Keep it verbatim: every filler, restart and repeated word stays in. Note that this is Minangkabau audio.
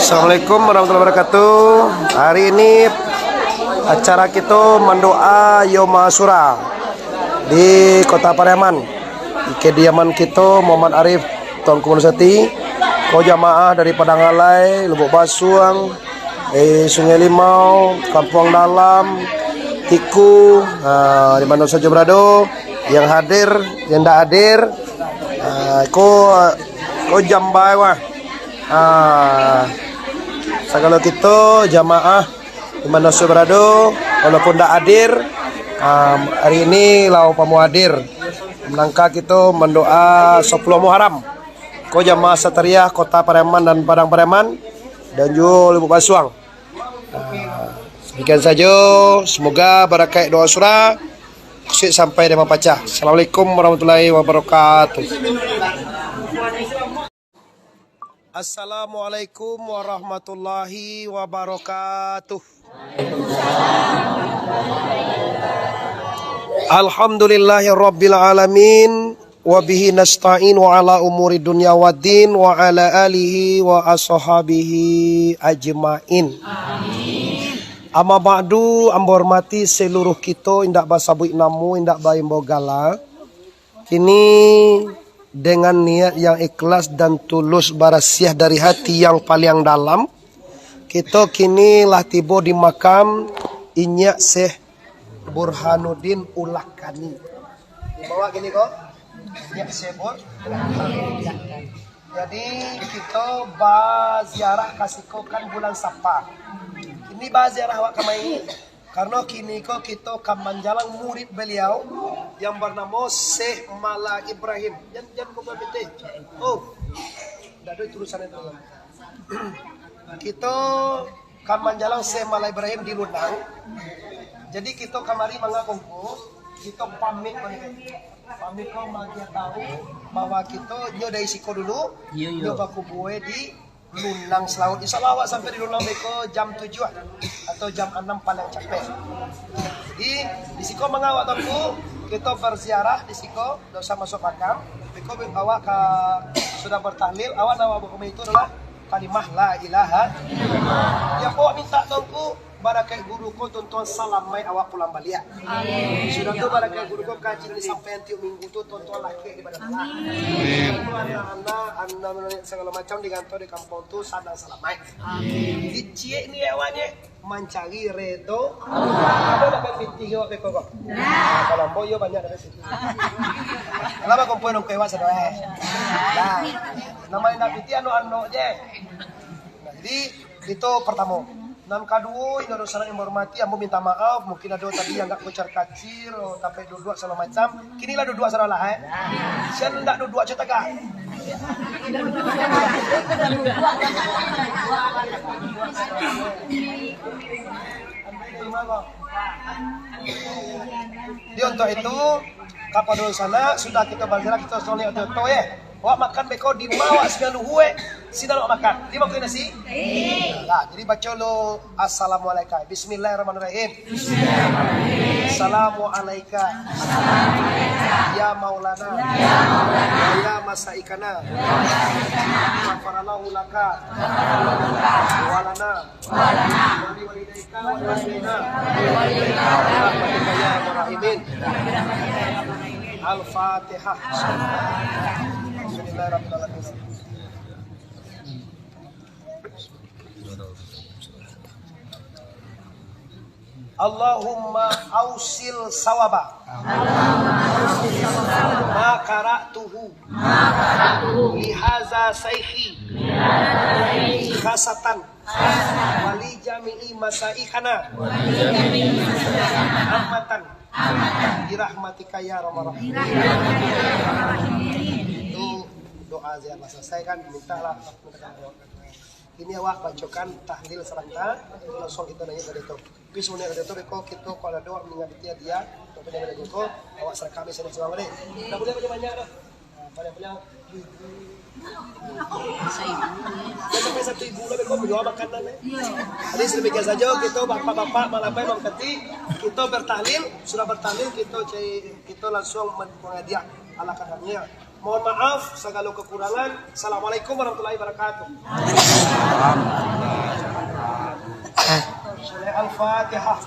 Assalamualaikum warahmatullahi wabarakatuh. Hari ini acara kito mandoa Yoma Asura di Kota Pariaman, di kediaman kito Muhammad Arif Tuanku Manusia Ati. Ko jamaah dari Padang Alai, Lubuk Basuang, eh, Sungai Limau, Kampuang Dalam, Tiku, ah, di mano sajo barado, yang hadir, yang ndak hadir, ah, ko, ko jambai wah. Ah, sagalo kito jamaah di mano sajo barado, walaupun ndak hadir, ah, hari ini lah umpamo hadir. Manangka kito mandoa sapuluah Muharram. Ko jamaah Satariah Kota Pariaman dan Padang Pariaman, dan juo Lubuk Basuang. Ah, demikian sajo. Semoga barakaik doa surah, khusus sampai di mapacah. Assalamualaikum warahmatullahi wabarakatuh. Assalamualaikum warahmatullahi wabarakatuh. Alhamdulillahirabbil alamin, wa bihi nasta'in wa ala umuri dunya waddin, wa ala alihi wa ashabihi ajmain. Amma ba'du, ambo hormati seluruh kito, indak basabuik namo, indak baimbau gala. Kini, dengan niat yang ikhlas dan tulus, barasiah dari hati yang paliang dalam, kito kini lah tibo di makam Inyiak Syekh Burhanuddin Ulakani. Dibawa kini ko, Inyiak Syekh Burhanuddin. Jadi, kito baziarah ka siko kan bulan Safar. Kini baziarah awak kamari. Karano kini ko kito ka manjalang murid baliau yang banamo Syekh Mala Ibrahim. Jan, jan babuek pitih. Oh, ndak ado tulisan itu. Kito ka manjalang Syekh Mala Ibrahim di Lunang. Jadi kito kamari manga kongko, kito pamit manga. Pamit ko maagiah tahu bahwa kito nyo dari siko dulu, Iyo, iyo. nyo bakubua di Lunang Selawut. Insya Allah awak sampai di Lunang beko jam tujuh atau jam anam paling capek. Jadi, di siko manga awak Tuanku, kito berziarah di siko, dak usah masuk makam. Beko awak ka sudah bertahlil, awak nan awak bawa itu adalah kalimah la ilaha illallah. Yang awak minta Tuanku, barakaik guru ko tuan-tuan salamaik awak pulang baliak. Amin. Sudah tu barakaik guru ko kaji nan disampaian tiok minggu tu tuan-tuan lakek di badan Allah. Amin. Anak-anak, anak-anak sagalo macam di rantau di kampuang tu sanang salamaik. Amin. Jadi ciek ni awaknyo mancari redo. Ado dapek pitih awak beko ko? Nah. Kalau ambo iyo banyak dapek pitih. Kalau bakumpul nongko awak sadoe. Nah, nama indak pitih anok-anok je. Nah, jadi Itu partamo. Nan kaduo, inyo dosanak yang bahormati, ambo minta maaf, mungkin ado tadi yang agak kocar-kacir, oh, tapek duduak sagalo macam. Kini lah duduak sadolah, eh. Sian ndak duduak, cek tagak. Di untuk itu, kapado sanak, sudah kito baziarah, kito soleh oto-oto, eh. Awak makan beko di ma awak siang luhua, eh. Sinan awak makan. Di ma kau nasi? Lah, jadi baco lo Assalamualaikum. Bismillahirrahmanirrahim. Assalamualaikum. Ya Maulana. Ya Masaikana. Ghafarallahu laka. Walana. Waliwalidaika waliwalidina. Birahmatika ya arhamar rahimin. Al-Fatihah. Alhamdulillahirabbil alamin. Allahumma ausil sawaba ma qara'tuhu lihaza saikhi khasatan wali jami'i masaikhana amatan birahmatika ya arhamar rahimin. Itu doa ziarah selesai kan, mintalah, mintakan doa. Ini awak bacokan tahlil saranta, langsung kita nanya ka dato. Tapi sebenarnya ka dato, beko kito kalau ada awak meninggal di dia, tapi dia ko, awak serahkan di sini semua deh. Tak boleh banyak-banyak dah. Nah, paling-paling seribu. Sampai satu ribu lah, beko menjual makanan, eh. Jadi sedemikian saja kita bapak-bapak malam ini mengkati, kita bertahlil, sudah bertahlil, kita cari, kita langsung men-, menghadiah ala kadarnya. Mohon maaf, sagalo kekurangan. Assalamualaikum warahmatullahi wabarakatuh. Al-Fatihah.